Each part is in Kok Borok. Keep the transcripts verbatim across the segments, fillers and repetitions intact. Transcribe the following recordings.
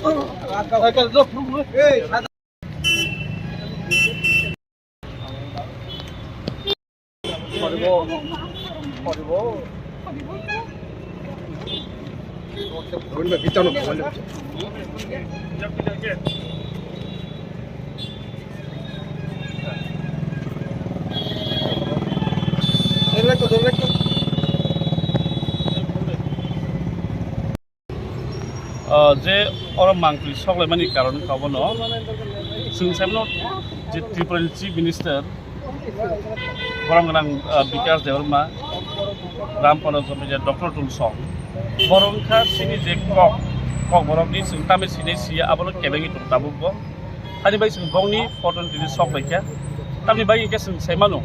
Ah, je oro mangtwi soklaimani karon wngkha obono. Chwng saimano je Tripura ni Chief Minister, borok gwnang, ah, Bikash Debbarma, Ram Pano Jamatia, Doctor Tulsong. Borok wngkha chini je kok, kok borokni chwng tamni sinai siya, abono kebengwi tongo tabukbo. Ani bai chwng bongni photo ni tini sok bai kha. Tamni bai khe chwng sai mano.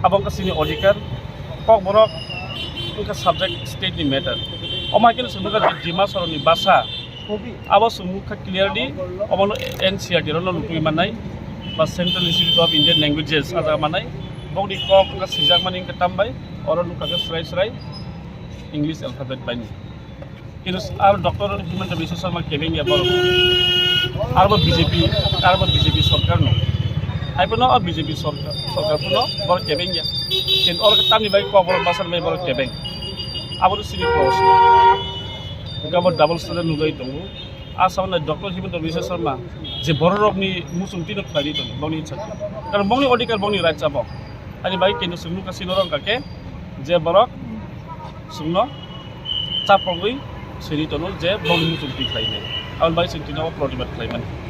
Abo wngkha chini odhikar. Kok borok wngkha subject state ni matter. Omo hai kheno chwng nukha je Dima Soroni basa. Abo chwng nukha clearly. Obono N C E R T rokno lutui mannai. Ba Central Institute of Indian Languages a jaga mannai. Bongni kok wngkha swijak mani wngkha tambai. Oro nukha khe srai srai English alphabet bai ni. Kintu ar Doctor Himanta Biswa Sarma kebeng ya borok. Arbo B J P, arbo B J P sorkar no. Hai pono o B J P sorkar, sorkar pono borok kebeng ya. Kintu oro tamni bai kok borok basar bai borok kebeng. Abo to sini cross. Gabo double standard nugui tongo. Asam na Doctor Himanta Biswa Sarma je borok rokni muchung tino khlai tongo, bongni insa. Karon bongni odhikar, bongni right chabok. Ani bai kintu sunu kasi norok kake je borok sungno chapogwi siri tono je bongni muchung twi khlainai. Aboni bai sini tino protibad khlaimani.